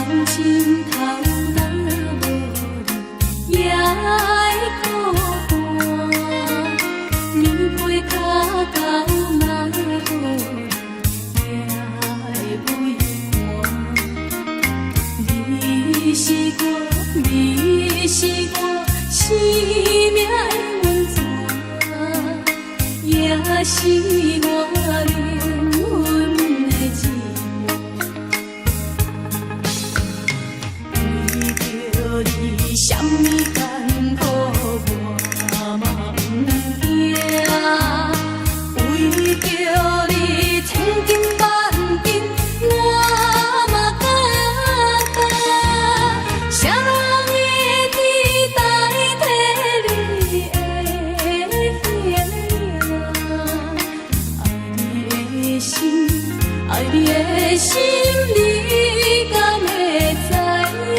人心頭若無你，也會孤單。棉被跤狗若無你，也會畏寒。你是我，你是我生命的源泉，也是我靈魂的一半。為著你，啥物艱苦我嘛毋驚。為著你，千金萬金我嘛敢擔。誰人會知代替你的形影？愛你的心，愛你的心，你敢會知影？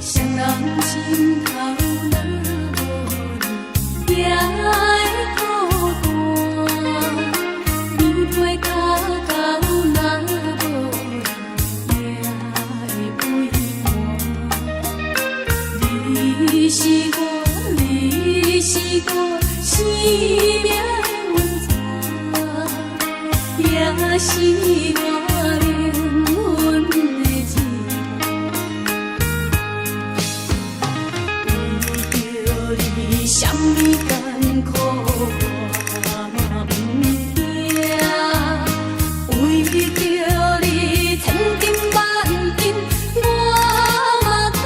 誰人心頭若無你，也會孤單。棉被跤狗若無你，也會畏寒。你是我，你是我生命的源泉，也是我靈魂的一半。為著你，啥物艱苦我嘛毋驚。為著你，千金萬金我嘛敢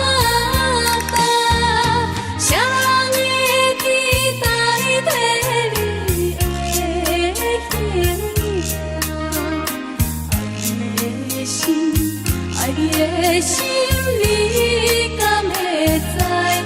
擔。誰人會知代替你的形影？愛你的心，愛你的心，你敢會知影？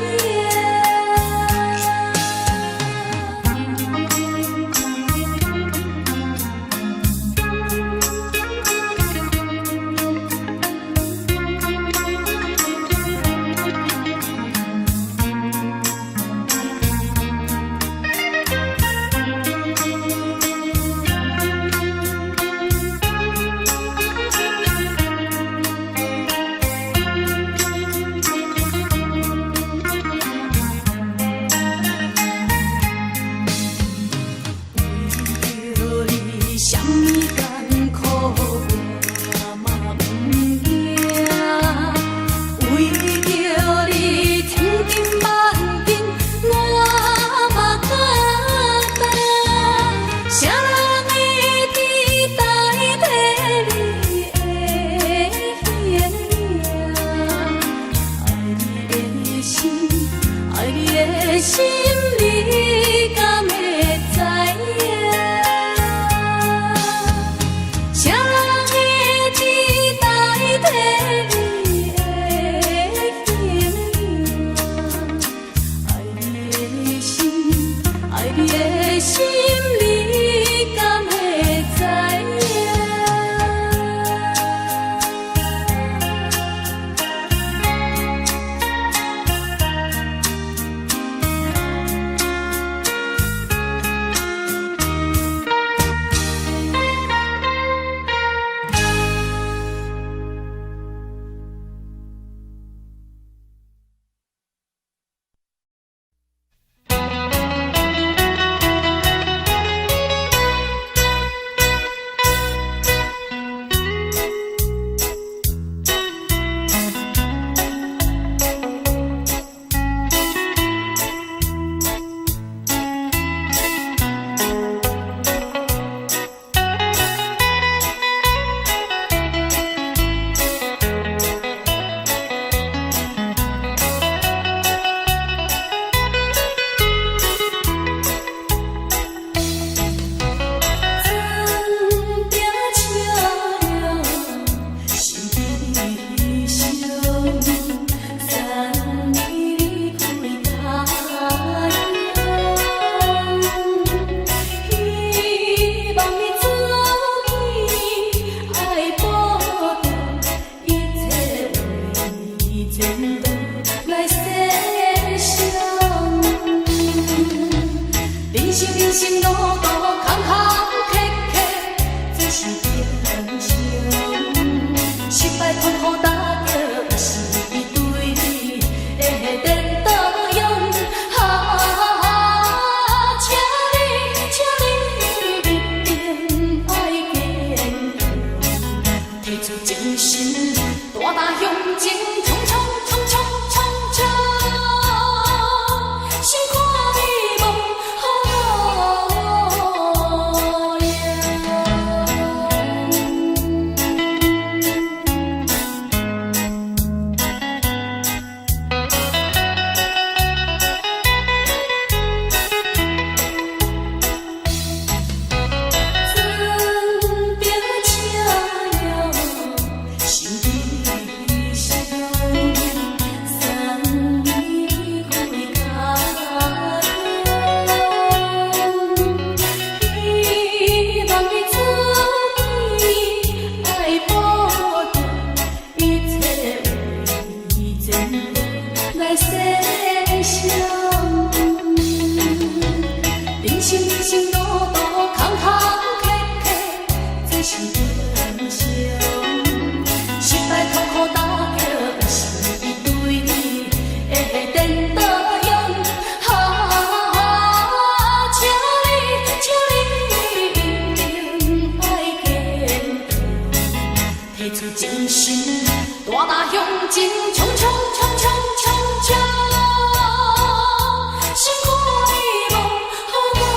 生路途坎坎坷坷，這是人生。失敗痛苦打擊，是對你的電動用。啊，請你，請你一定愛堅強，提出精神，大膽向前衝衝衝衝衝衝，心肝美夢好路用。船著車了，心悲傷，送你回家鄉。希望你自己愛保重，一切為前途來設想。人生人生路途坎坎坎坷，這是人生。失敗痛苦打擊，是對你的電動用。啊，請你，請你一定愛堅強，提出精神，大膽向前衝衝衝衝衝衝，心肝美夢好路用。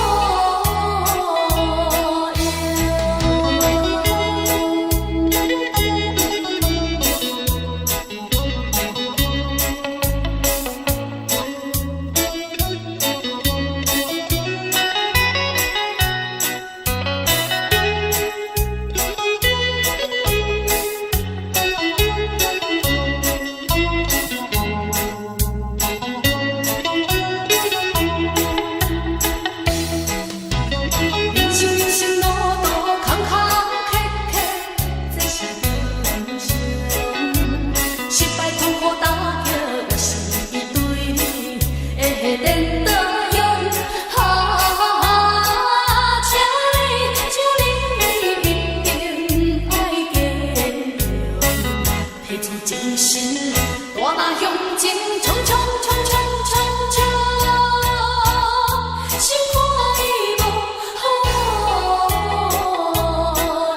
人生人生路途坎坎坎坷，這是人生。失敗痛苦打擊，是對你的電動用。啊，請你，請你一定愛堅強，提出精神，大膽向前衝衝衝衝衝衝，心肝美夢好路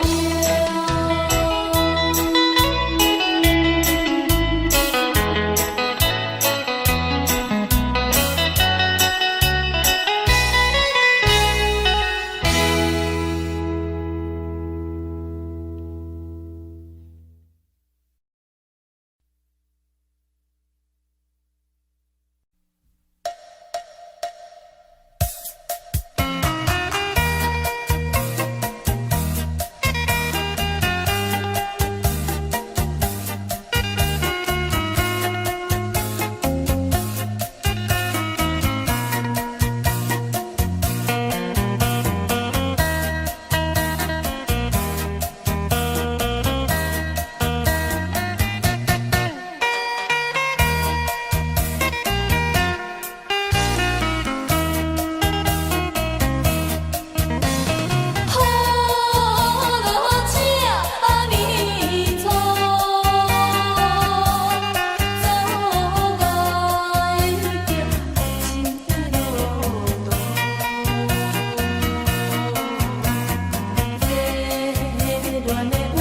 用。好路這呢走，走來行情路途，這戀的溫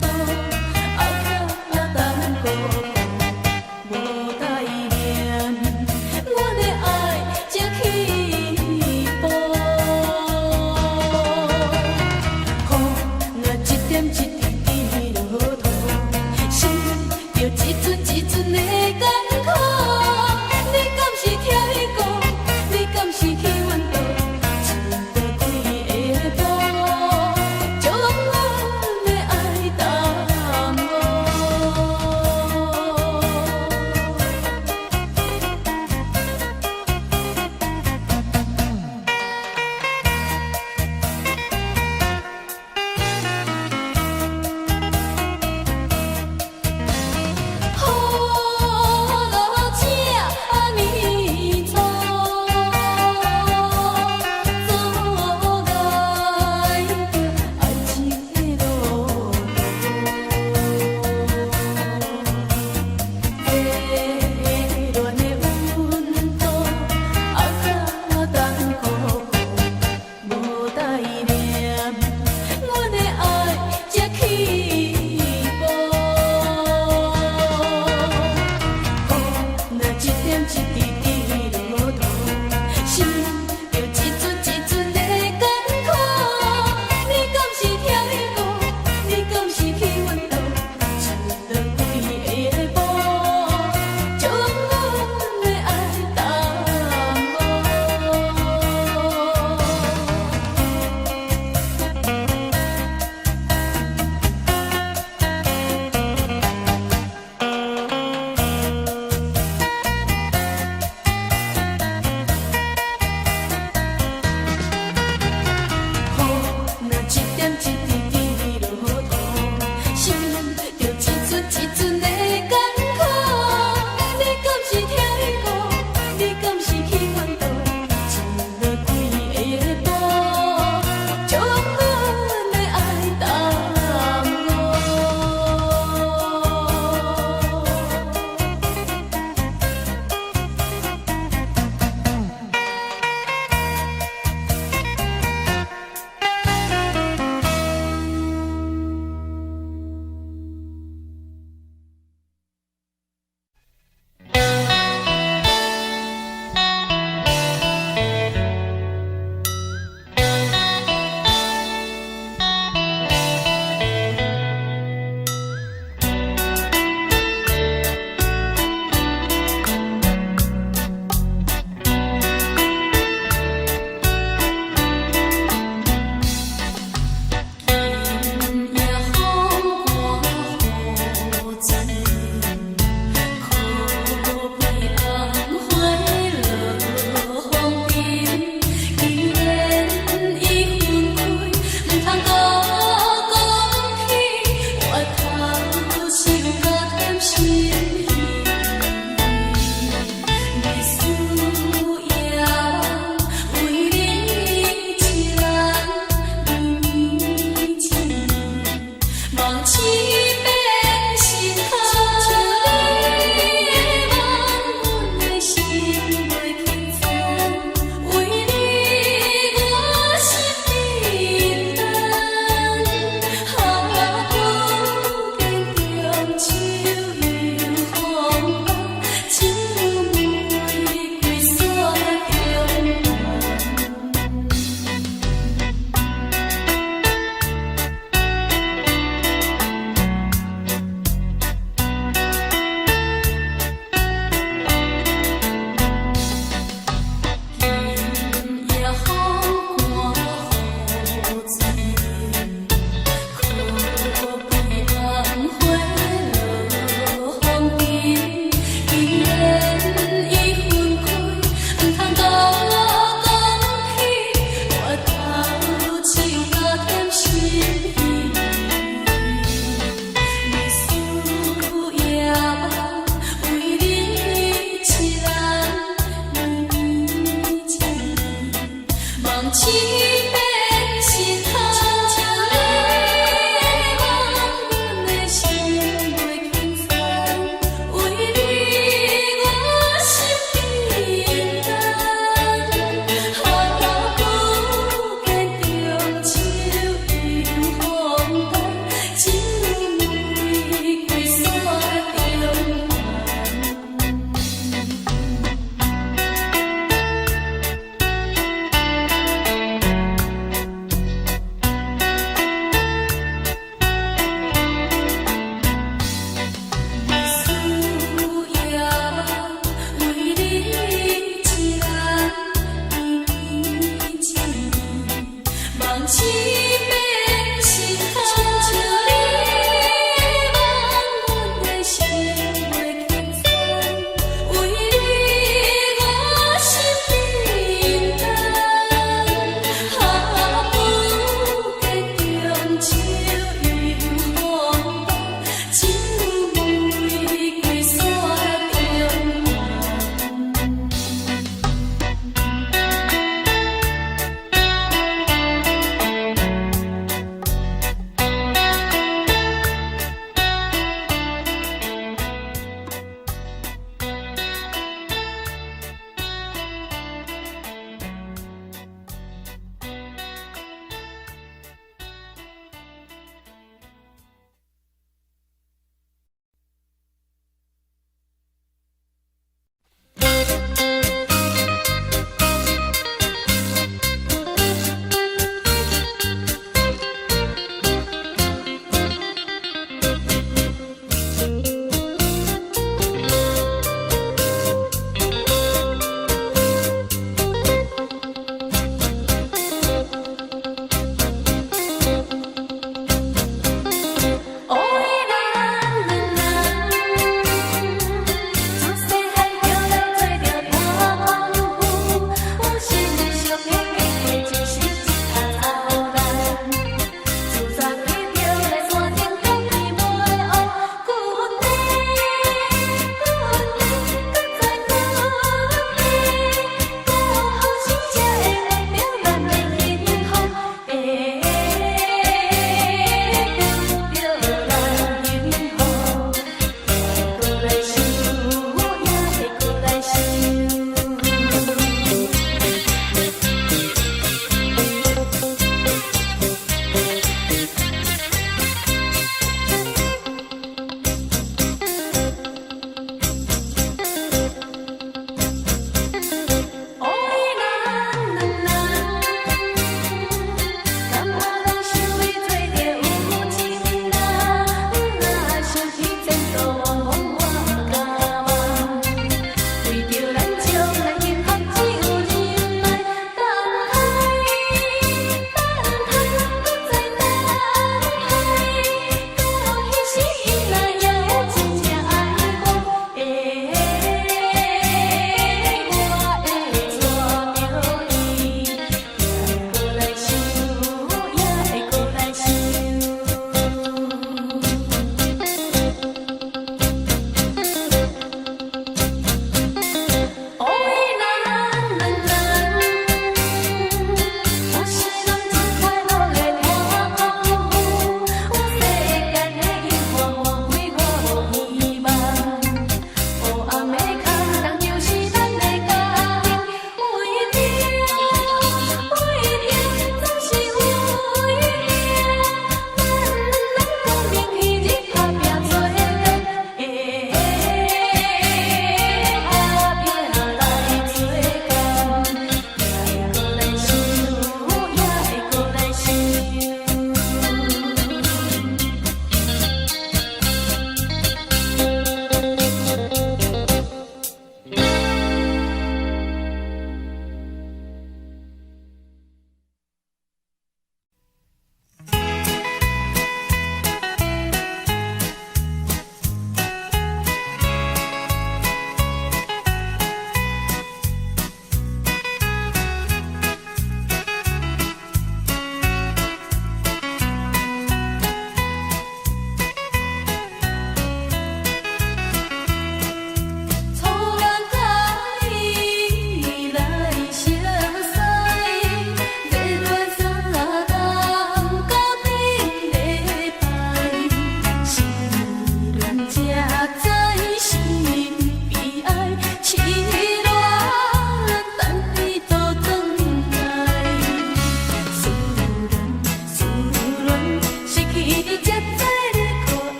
度，後壁等孤無代念，阮的愛才起步。雨若一點一滴滴落土，心就一陣一陣的艱苦。你敢是疼伊顧？你敢是去阮倒？穿倒幾下步，將阮的愛耽誤。好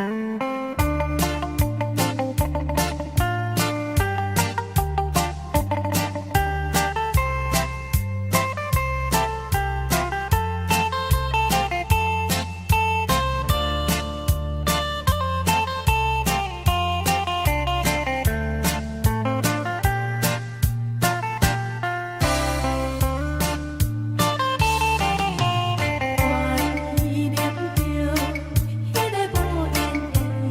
我依念著彼个無緣的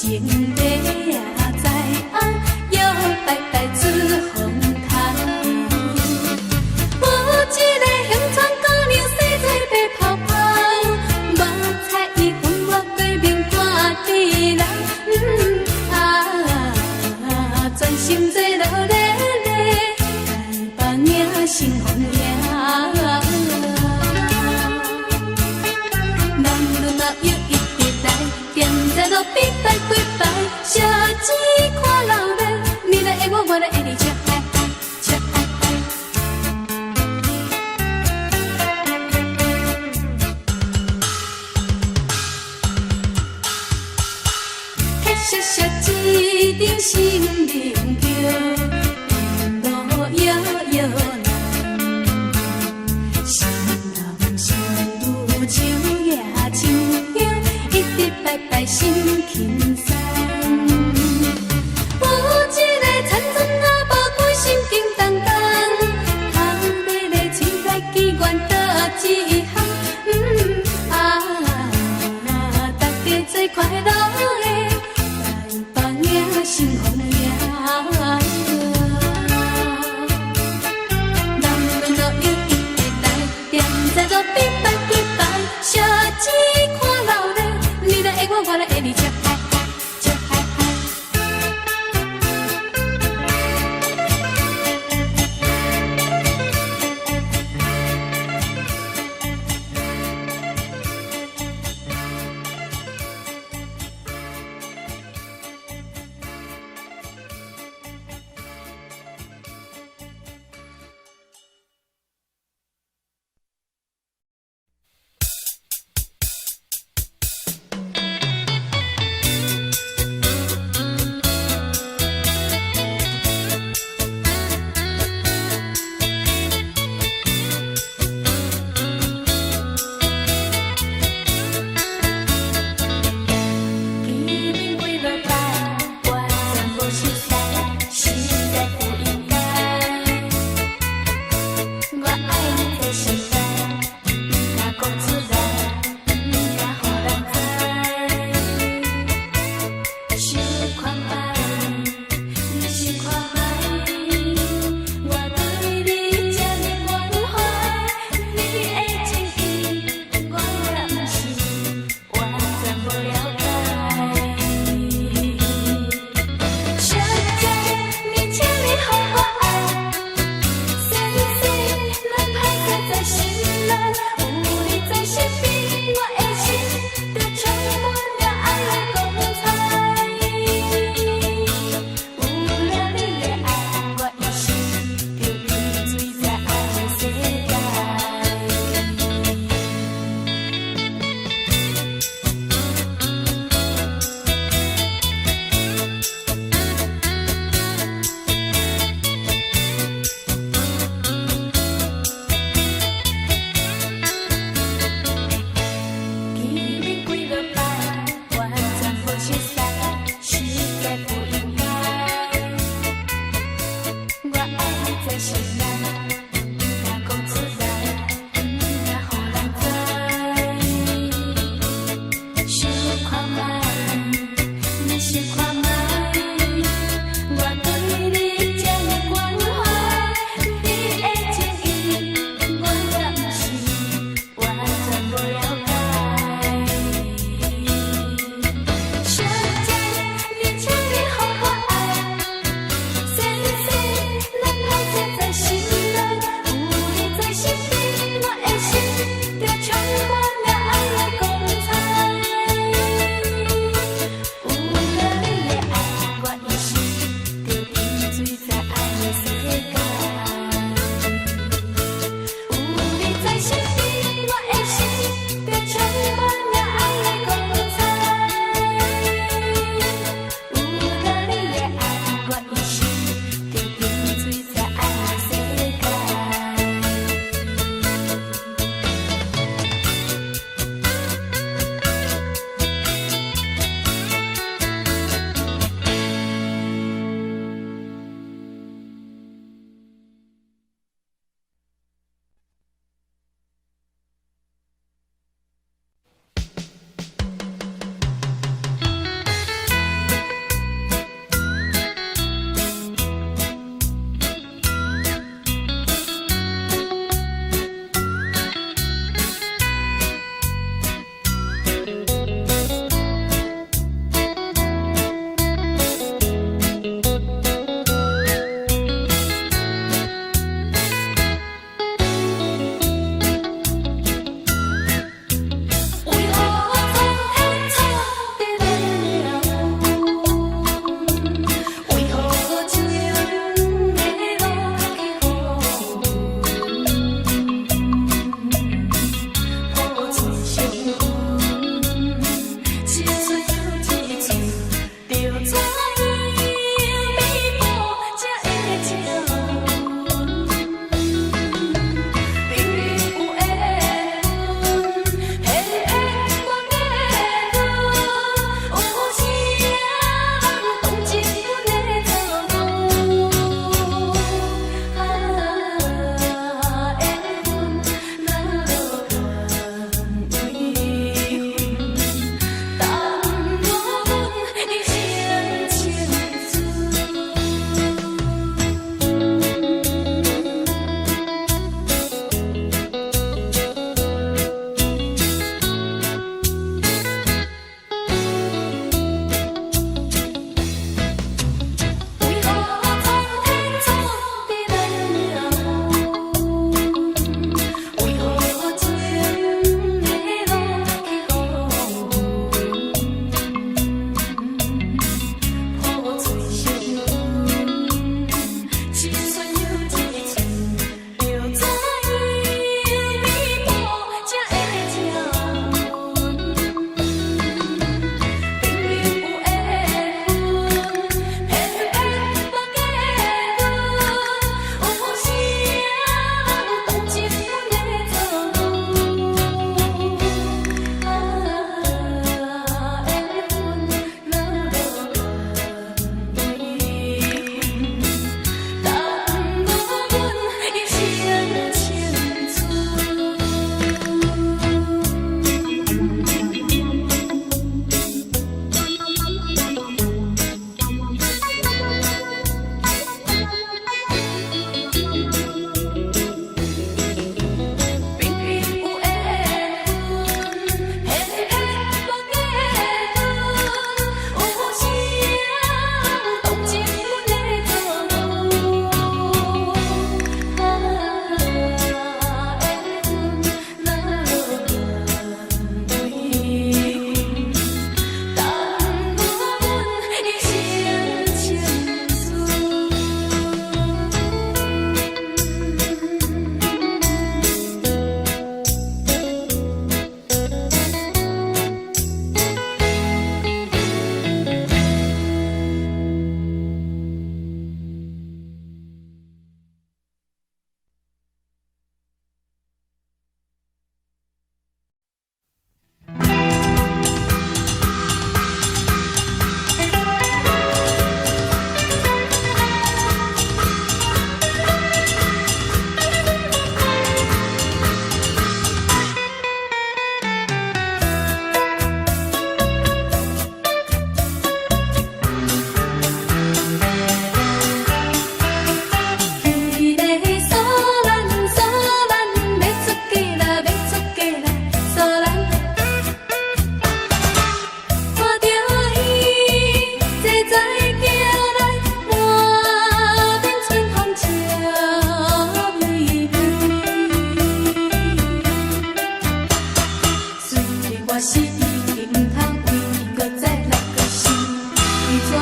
情地知影，搖擺擺出風頭。有一个鄉村姑娘，生做白泡泡，目彩伊分我過面看佇人，啊，專心做落咧咧，台北迎新風迎。男女老幼一直來，踮在路邊拜幾擺，小子看鬧熱，你來愛我，我來愛你，笑愛愛，笑愛愛。黑雪雪一張新面橋，沿路搖搖人，新男新女手舉親香，一直拜拜心輕鬆。有一个田村阿婆，規心經重重，頭尾咧喙內機願倒一項，啊，大家做快樂的台北迎新風迎。男女老幼一直來，踮在路邊拜幾擺，小子看鬧熱，你來愛我，我來愛你，笑愛愛。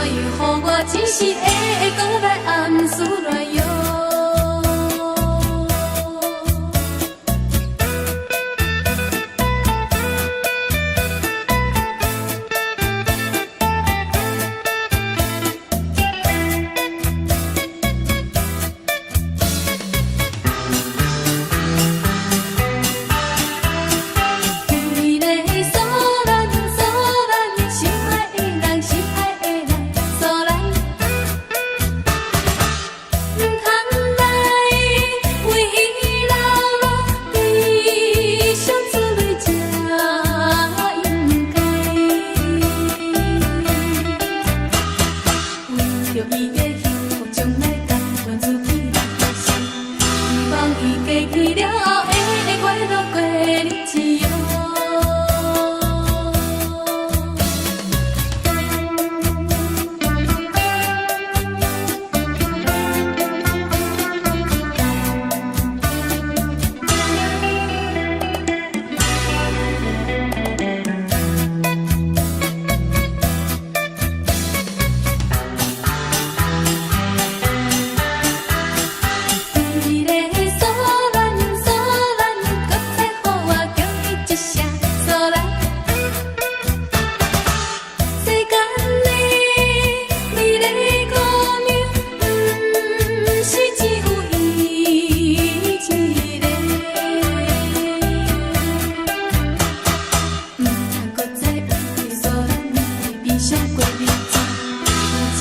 樣予我一時會閣來暗思亂喲？美麗蘇蘭，蘇蘭，心愛的人，心愛的人，蘇蘭。毋通來為伊流落悲傷之淚才應該。為著伊的幸福，將來甘願自己來犧牲，希望伊嫁去了後會快樂過日子喲。美麗蘇蘭，蘇蘭，閣再予我叫伊一聲蘇蘭。世間的美麗姑娘，毋是只有伊一个。毋通閣再為蘇蘭的悲傷過日子，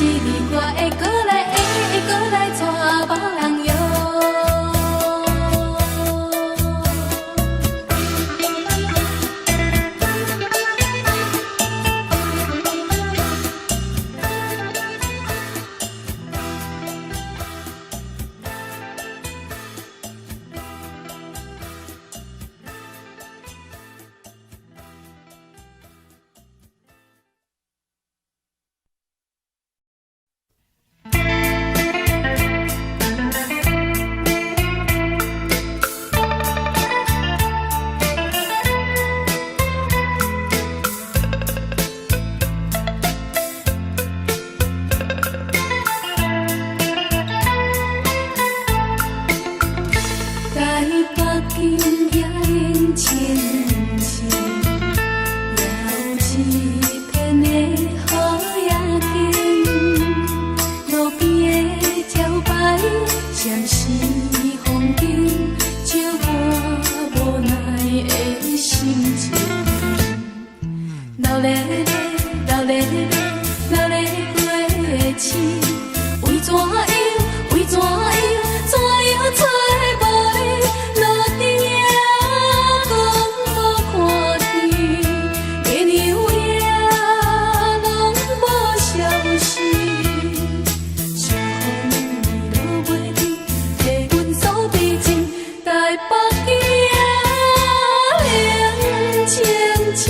有一日我會閣來，會閣來娶別人喲。台北今夜冷清清，也有一片的好夜景。路邊的招牌閃是風景，照我無奈的心情。流咧咧，流咧咧，流咧過市，為怎樣？為怎樣？怎樣找無你？路燈也講無看見，月娘也攏無消息。想予你落袂去，提阮訴悲情，台北夜冷清清。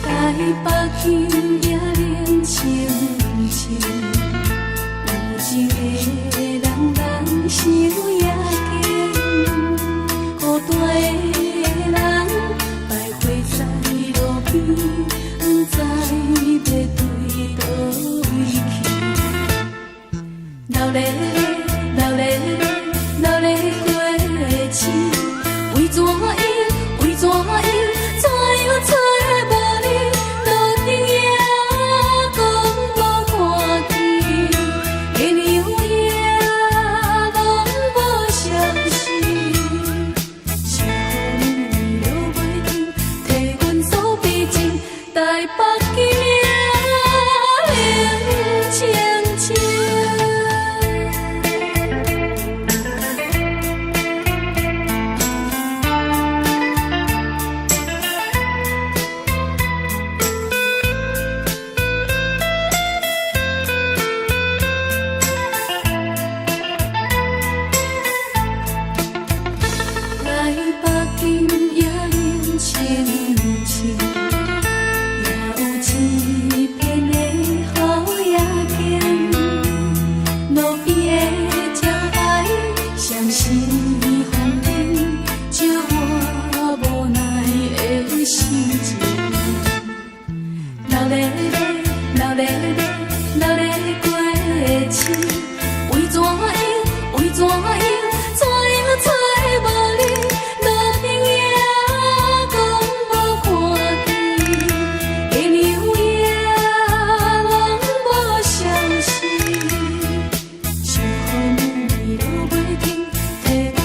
台北今夜冷清清，有情的人人想夜景，孤單的人徘徊在路邊，不知欲對佗位去。流咧咧，流咧咧，流咧過市，為怎樣？為怎樣？怎樣找無你？路燈也風燈，照我無奈的心情。流咧咧，流咧咧，流咧過星，為怎樣？為怎樣？怎樣揣無你？路燈也講無看見，月娘也攏無消息。想予阮落袂停，提阮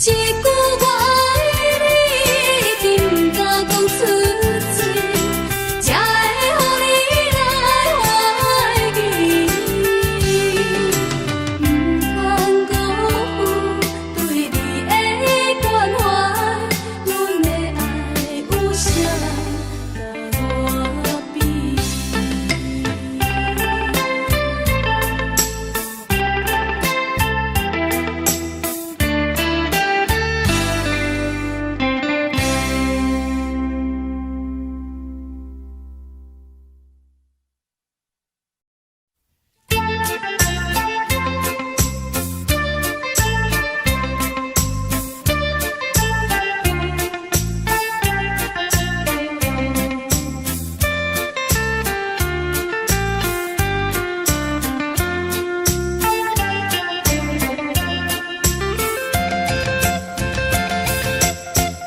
一句我愛你，一定毋敢講出嘴，才會予你來懷疑。毋通辜負對你的關懷，阮的愛有啥共我比？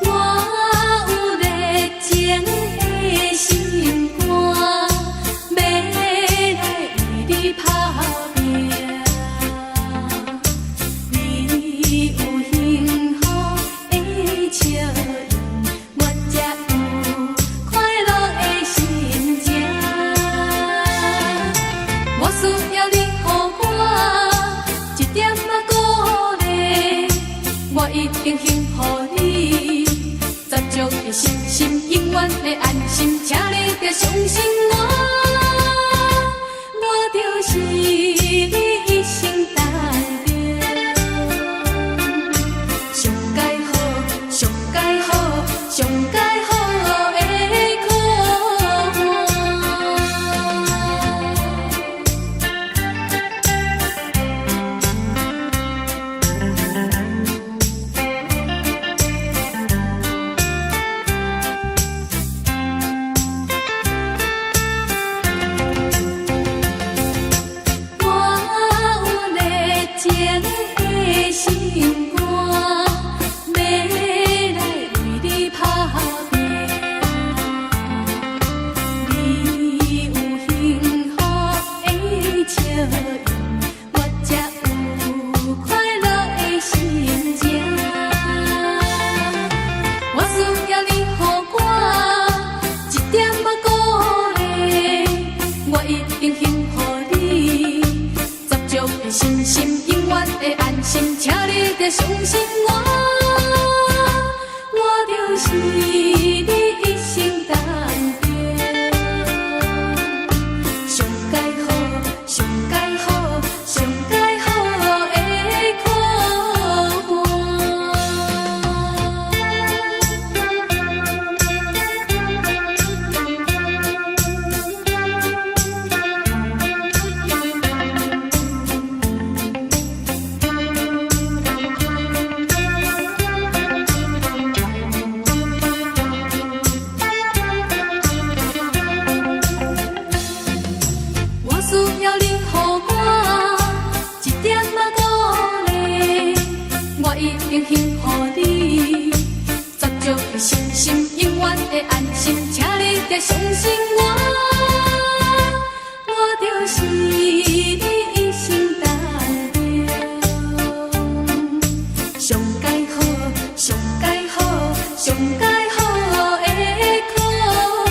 我有熱情的心肝，欲來為你打拚。你有幸福的笑容，我才有快樂的心情。我需要你予我一點仔鼓勵，我一定幸福你。十足的信心，永遠的安心，請你著相信我，我就是你一生當中上佳好、上佳好、上佳好的伙伴。我有熱情的心肝，欲來為你打拚。你有幸福的笑容，我才有快樂的心情。我需要你予我一點仔鼓勵，我一定幸福你。十足的信心，永遠的安心，請你著相信我，我就是你一生當中上佳好、上佳好、上佳好的伙伴。我需要你予我一點仔鼓勵，我一定幸福你。十足的信心，永遠的安心，請你著相信我，我就是你一生當中上佳好、上佳好、上佳好的伙伴。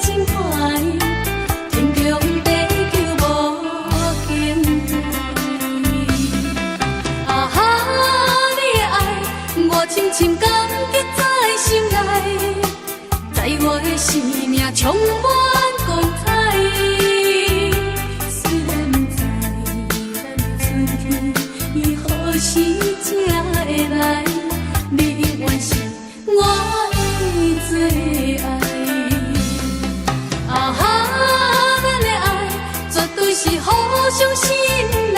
情懷，天長地久無間斷。啊哈，你的愛我深深感激在心內，在我的生命充滿光彩。雖然不知咱的春天伊何時才會來，你永遠是我的最愛。啊哈，咱的愛絕對是互相信賴，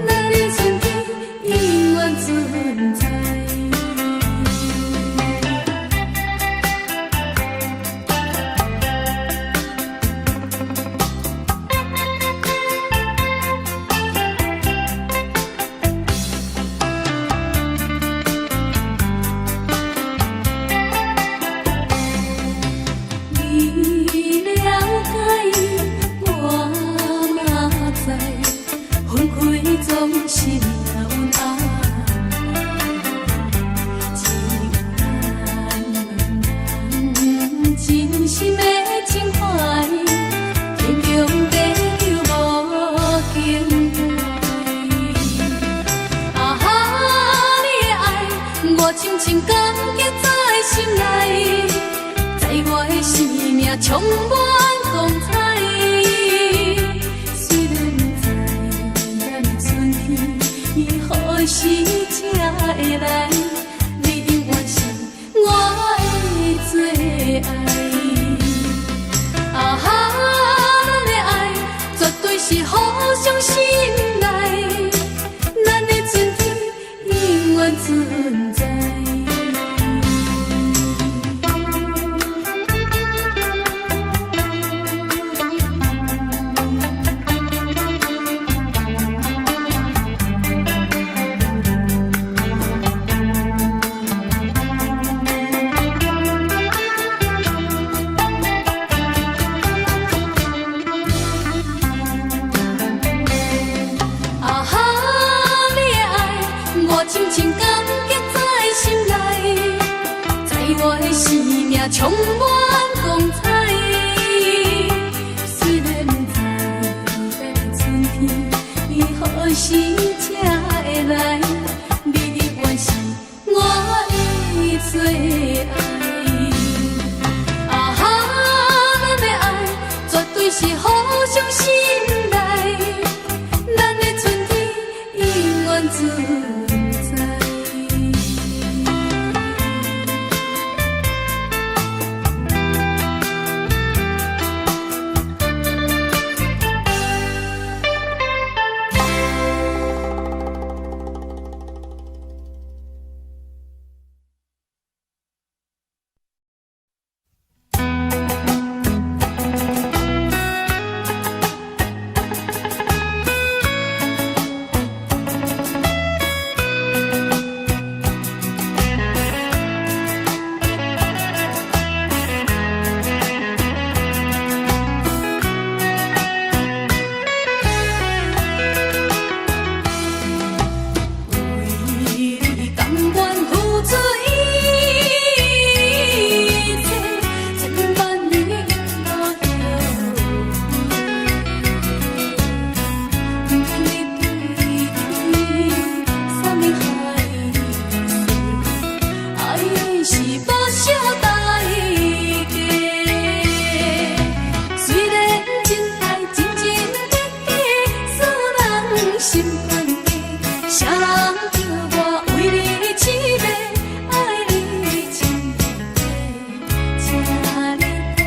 咱的春天永遠存在。你了解，我嘛知，分開總是命運安排。只有咱兩人真心的情懷，天長地久無間斷。啊哈，你的愛我深深感激在心內，在我的生命充滿光彩。雖然不知咱的春天伊何時才會來，你永遠是我的最愛。啊哈，咱的愛絕對是互相信賴，咱的春天永遠存在。啊哈，你的愛我深深感激在心內，在我的生命充滿光彩。雖然不知咱的春天伊何時才會來，你永遠是我的最愛。啊哈，咱的愛絕對是互相信賴，咱的春天永遠存在。為你甘願付出一切，千萬年無後悔。不管你對天啥物海誓，愛是無惜代價。雖然真愛真真假假，使人心懸低，啥人叫我為你痴迷，愛你情迷，請你體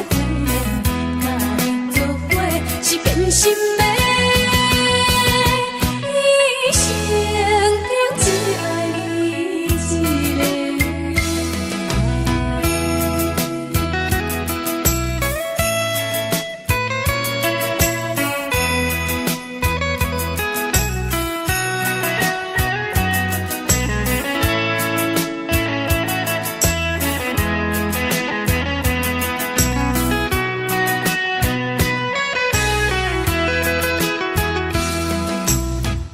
會，佮你做伙是變心的。一生中只愛你一个。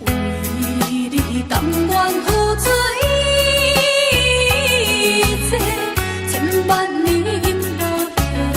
為你甘願付出一切，千萬年無後悔。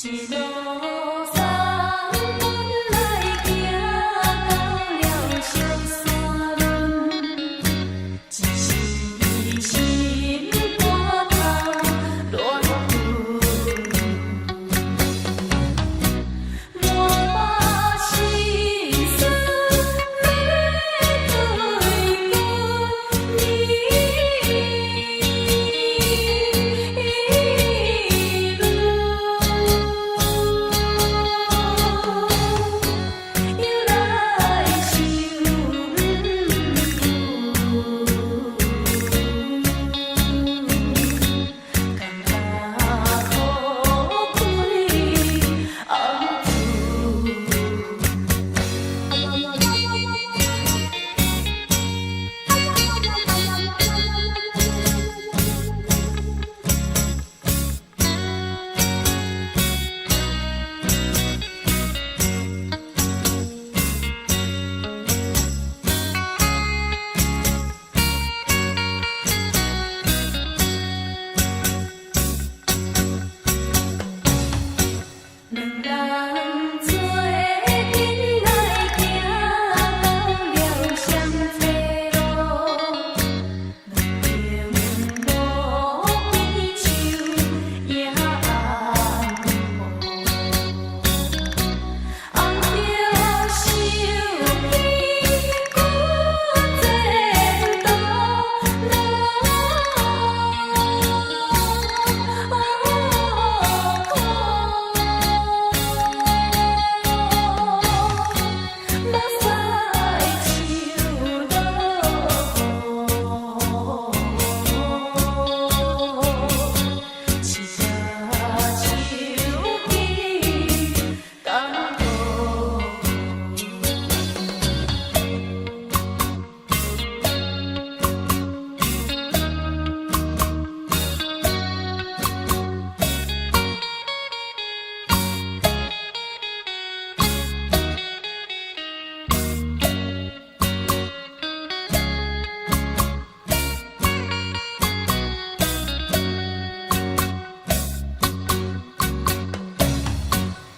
一路送阮來行到了石山崙，一時心肝頭亂滾。滿腹心事欲對講你，又來相顧，感覺苦開紅兩人做陣來行到了雙溪路，兩邊路邊樹影紅，紅著想起舊前途。目屎像落雨，一隻手機感動。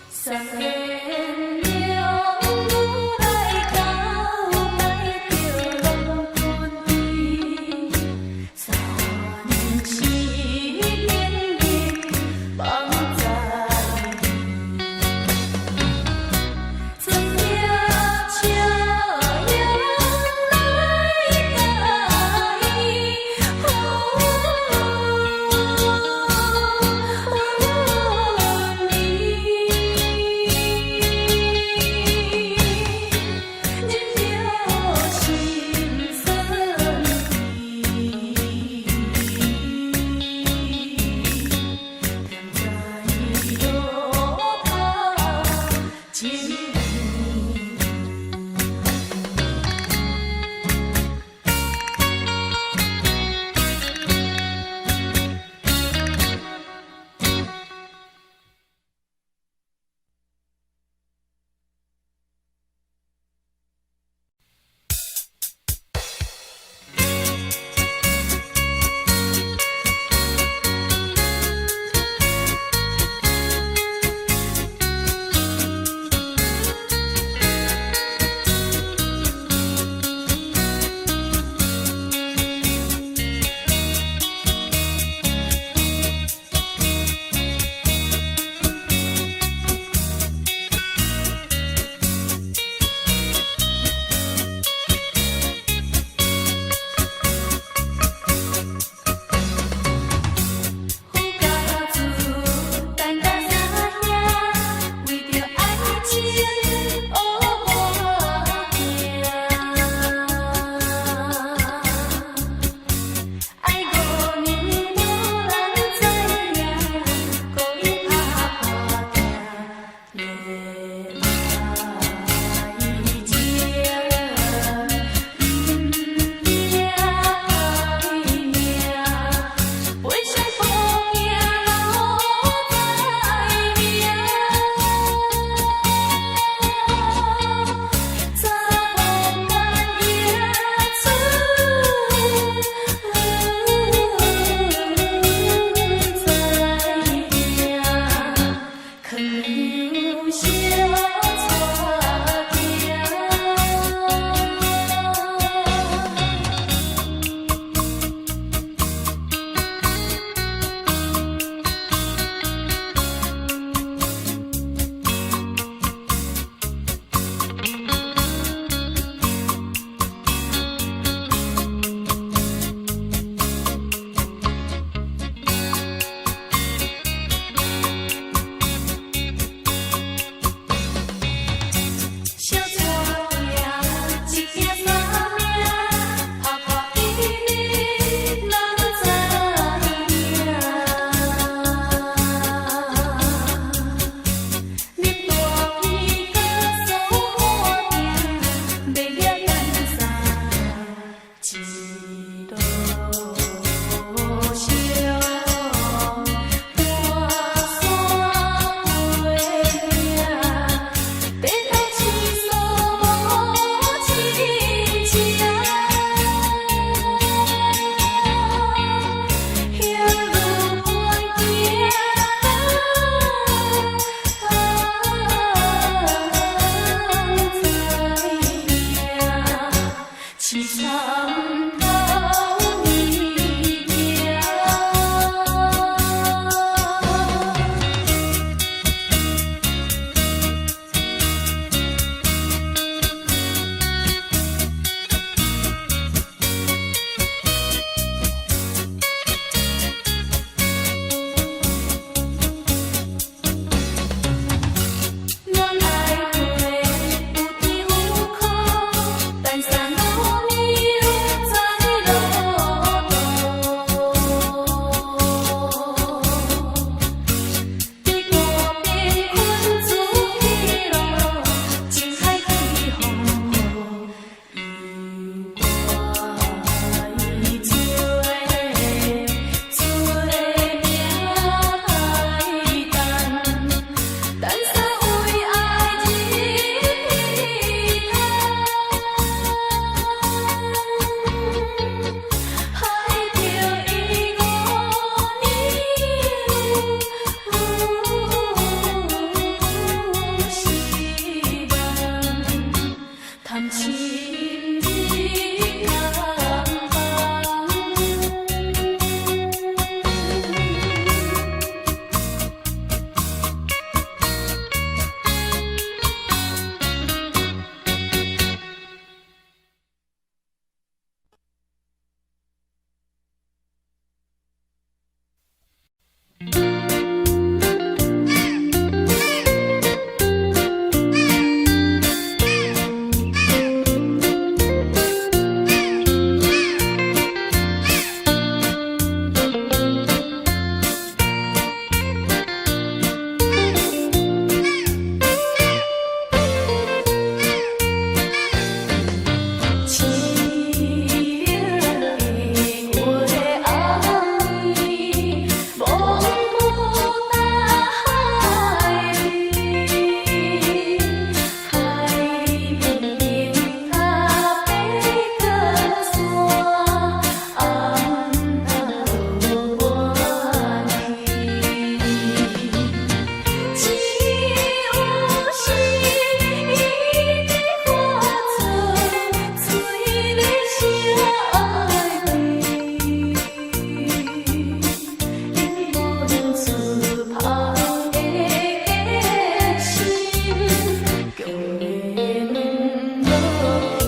三年兩女來交來著攏分離，三世年日放在陣夜車影來共伊分離。出芳的心，强会软落去。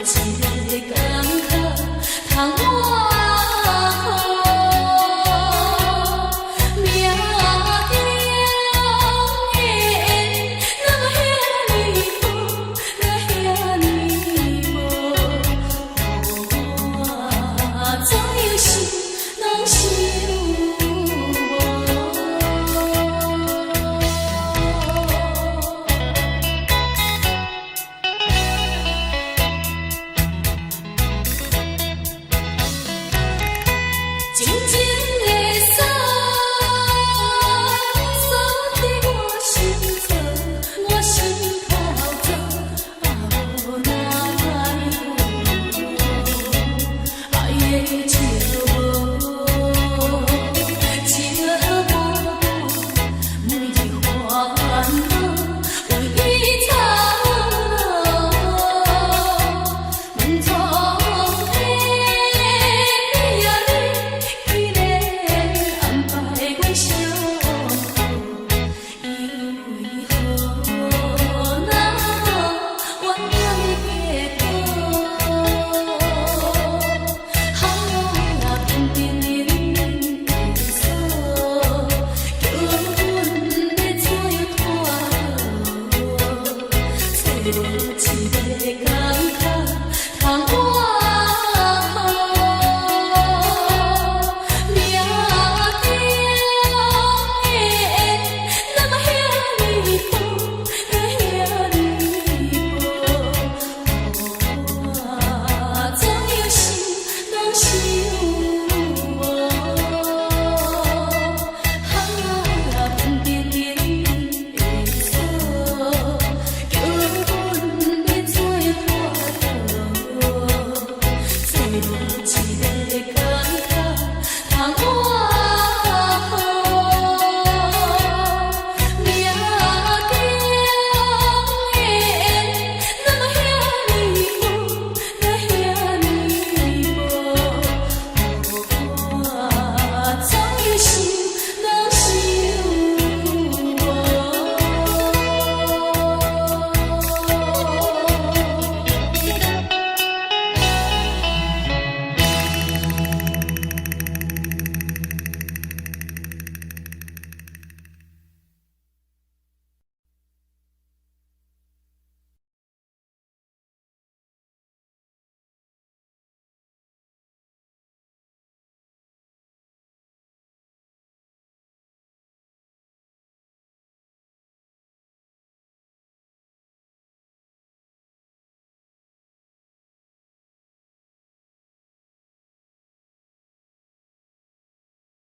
一个。